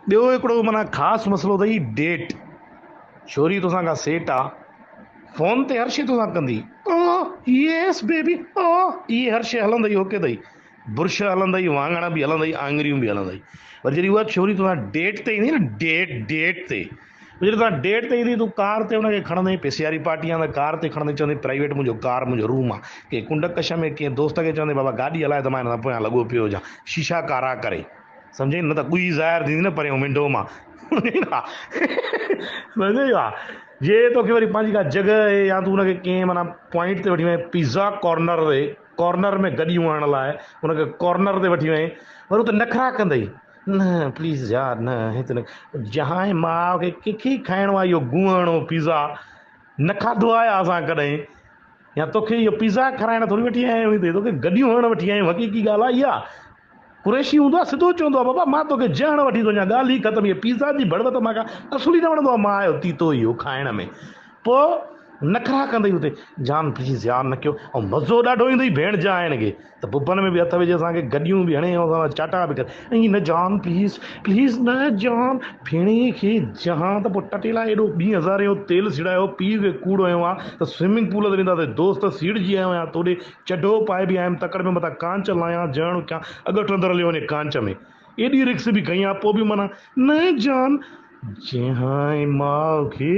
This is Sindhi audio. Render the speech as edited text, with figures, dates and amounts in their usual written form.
ٻيو هڪڙو معنيٰ خاص مسئلو اٿئي ڊيٽ. ڇوري توسان ڪا سيٽ آ، فون تي هر شيء توسان ڪندي، او ييس بيبي او اهي هر شيء هلندئي اوڪي اٿئي، برش هلندئي، واڱڻ به هلندئي، آڱريون به هلندئي. پر جڏهن اها ڇوري توسان ڊيٽ تي ايندي نه ڊيٽ ڊيٽ تي جڏهن توسان ڊيٽ تي ايندي تون ڪار تي ان کي کڻندين پئسي واري پارٽي آ ته ڪار تي کڻندين چوندين پرائيويٽ منهنجو ڪار منهنجو روم آ ڪنهن ڪنڊ ڪش ۾ ڪنهن دوست کي چوندين بابا گاڏي هلائي ته مان هن سان پويان لڳو پيو هجان شيشا ڪارا ڪري سمجهئي نه ته ڳوهي ظاهر ٿيندي نه پريون ونڊو مان سمجهئي ها جي توکي وري پنهنجي ڪا جڳهه آهي يا تون ان کي ڪنهن معنيٰ پوائنٽ تي وٺي وئين پيزا ڪارنر تي ڪارنر ۾ گڏيون هڻڻ لاء ان کي ڪارنر تي وٺي وئين وري اتي نخرا ڪندئي نه پليز يار نه هت نه جهانء ماء کي ڪنهن کي کائڻو آهي اهو گونهڻو پيزا نه کاڌو آهي اسان ڪڏهن يا توکي اهو پيزا کارائڻ ٿوري وٺي آيا آهيون هتي توکي گڏيون هڻڻ وٺي آيا آهيون حقيقي ڳالهه آهي اها قريشي هوندو آهي سڌو چوندو آهي بابا مان توکي جهڻ وٺي ٿو وڃان ڳالهه ئي ختم هيء پيزا جي ڀڙوت مان کان اصل ئي نه وڻندو آهي مان آيو تيتو اهو کائڻ ۾ پوء نخرا ڪندئي اتي جان پليز يار نه ڪيو ۽ مزو ڏاڍو ايندئي ڀيڻ جان کي ته ببن ۾ به هٿ وجهي اسان کي گڏيون به هڻي ۽ اسان سان چاٽا به ڪري ائين نه جان پليز پليز نه جان ڀيڻي کي جهان ته پوء ٽٽيلا ايڏو ٻين هزارين جو تيل سيڙايو پيء کي ڪوڙ هنيو آ ته سوئمنگ پول تي وينداسين دوست سيڙجي آيو آهيان توڏي چڍو پائي به آيم تڪڙ ۾ متان ڪانچ لاهيان جهڻ ڪيان اڳٺ اندر هليو وڃي ڪانچ ۾ ايڏي رڪس به کنئي آ پوء به معنيٰ نه جان جهان ماء کي.